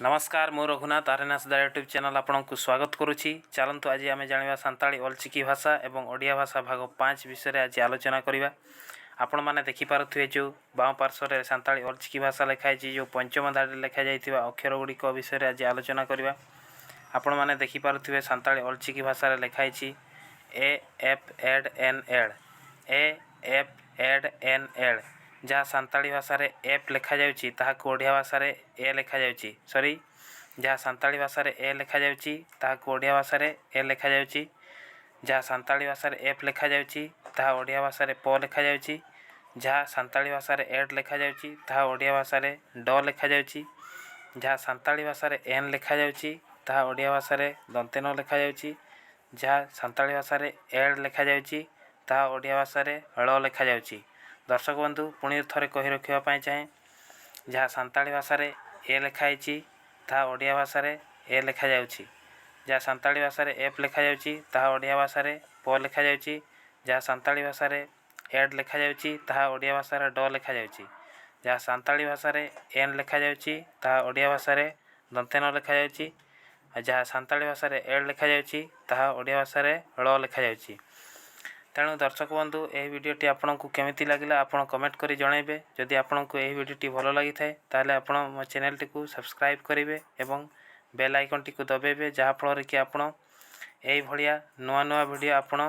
ନମସ୍କାର, ମୁଁ ରଘୁନାଥ, ଆରେନାସ ଦା ୟୁଟ୍ୟୁବ୍ ଚ୍ୟାନେଲ୍ ଆପଣଙ୍କୁ ସ୍ୱାଗତ କରୁଛି। ଚାଲନ୍ତୁ, ଆଜି ଆମେ ଜାଣିବା ସାନ୍ତାଳୀ ଅଲଚିକି ଭାଷା ଏବଂ ଓଡ଼ିଆ ଭାଷା ଭାଗ 5 ବିଷୟରେ ଆଜି ଆଲୋଚନା କରିବା। ଆପଣମାନେ ଦେଖିପାରୁଥିବେ, ଯେଉଁ ବାମ ପାର୍ଶ୍ୱରେ ସାନ୍ତାଳୀ ଅଲଚିକି ଭାଷା ଲେଖା ହେଇଛି, ଯେଉଁ ପଞ୍ଚମ ଧାଡ଼ିରେ ଲେଖାଯାଇଥିବା ଅକ୍ଷର ଗୁଡ଼ିକ ବିଷୟରେ ଆଜି ଆଲୋଚନା କରିବା। ଆପଣମାନେ ଦେଖିପାରୁଥିବେ, ସାନ୍ତାଳୀ ଅଲଚିକି ଭାଷାରେ ଲେଖା ହେଇଛି ଏ ଏଫ୍ ଏଡ୍ ଏନ୍ ଏଡ୍, ଏ ଏଫ୍ ଏଡ୍ ଏନ୍ ଏଡ୍। ଯାହା ସାନ୍ତାଳୀ ଭାଷାରେ ଏଫ୍ ଲେଖାଯାଉଛି, ତାହାକୁ ଓଡ଼ିଆ ଭାଷାରେ ଏ ଲେଖାଯାଉଛି। ସରି, ଯାହା ସାନ୍ତାଳୀ ଭାଷାରେ ଏ ଲେଖାଯାଉଛି, ତାହାକୁ ଓଡ଼ିଆ ଭାଷାରେ ଏ ଲେଖାଯାଉଛି। ଯାହା ସାନ୍ତାଳୀ ଭାଷାରେ ଏଫ୍ ଲେଖାଯାଉଛି, ତାହା ଓଡ଼ିଆ ଭାଷାରେ ପ ଲେଖାଯାଉଛି। ଯାହା ସାନ୍ତାଳୀ ଭାଷାରେ ଏଡ୍ ଲେଖାଯାଉଛି, ତାହା ଓଡ଼ିଆ ଭାଷାରେ ଡ ଲେଖାଯାଉଛି। ଯାହା ସାନ୍ତାଳୀ ଭାଷାରେ ଏନ୍ ଲେଖାଯାଉଛି, ତାହା ଓଡ଼ିଆ ଭାଷାରେ ଦନ୍ତେ ନ ଲେଖାଯାଉଛି। ଯାହା ସାନ୍ତାଳୀ ଭାଷାରେ ଏଡ୍ ଲେଖାଯାଉଛି, ତାହା ଓଡ଼ିଆ ଭାଷାରେ ଳ ଲେଖାଯାଉଛି। ଦର୍ଶକ ବନ୍ଧୁ, ପୁଣି ଥରେ କହି ରଖିବା ପାଇଁ ଚାହେଁ, ଯାହା ସାନ୍ତାଳୀ ଭାଷାରେ ଏ ଲେଖା ହେଇଛି, ତାହା ଓଡ଼ିଆ ଭାଷାରେ ଏ ଲେଖାଯାଉଛି। ଯାହା ସାନ୍ତାଳୀ ଭାଷାରେ ଏଫ୍ ଲେଖାଯାଉଛି, ତାହା ଓଡ଼ିଆ ଭାଷାରେ ପ ଲେଖାଯାଉଛି। ଯାହା ସାନ୍ତାଳୀ ଭାଷାରେ ଏଡ୍ ଲେଖାଯାଉଛି, ତାହା ଓଡ଼ିଆ ଭାଷାରେ ଡ ଲେଖାଯାଉଛି। ଯାହା ସାନ୍ତାଳୀ ଭାଷାରେ ଏନ୍ ଲେଖାଯାଉଛି, ତାହା ଓଡ଼ିଆ ଭାଷାରେ ଦନ୍ତେ ନ ଲେଖାଯାଉଛି। ଆଉ ଯାହା ସାନ୍ତାଳୀ ଭାଷାରେ ଏଡ୍ ଲେଖାଯାଉଛି, ତାହା ଓଡ଼ିଆ ଭାଷାରେ ଳ ଲେଖାଯାଉଛି। ତେଣୁ ଦର୍ଶକ ବନ୍ଧୁ, ଏହି ଭିଡ଼ିଓଟି ଆପଣଙ୍କୁ କେମିତି ଲାଗିଲା, ଆପଣ କମେଣ୍ଟ କରି ଜଣାଇବେ। ଯଦି ଆପଣଙ୍କୁ ଏହି ଭିଡ଼ିଓଟି ଭଲ ଲାଗିଥାଏ, ତାହେଲେ ଆପଣ ମୋ ଚ୍ୟାନେଲଟିକୁ ସବସ୍କ୍ରାଇବ୍ କରିବେ ଏବଂ ବେଲ୍ ଆଇକନ୍ଟିକୁ ଦବାଇବେ, ଯାହାଫଳରେ କି ଆପଣ ଏଇଭଳିଆ ନୂଆ ନୂଆ ଭିଡ଼ିଓ ଆପଣ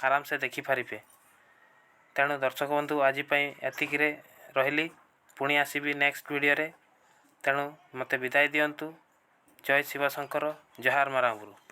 ଆରାମସେ ଦେଖିପାରିବେ। ତେଣୁ ଦର୍ଶକ ବନ୍ଧୁ, ଆଜି ପାଇଁ ଏତିକିରେ ରହିଲି। ପୁଣି ଆସିବି ନେକ୍ସଟ ଭିଡ଼ିଓରେ। ତେଣୁ ମୋତେ ବିଦାୟ ଦିଅନ୍ତୁ। ଜୟ ଶିବଶଙ୍କର, ଜୁହାର ମାରାଙ୍ଗବୁରୁ।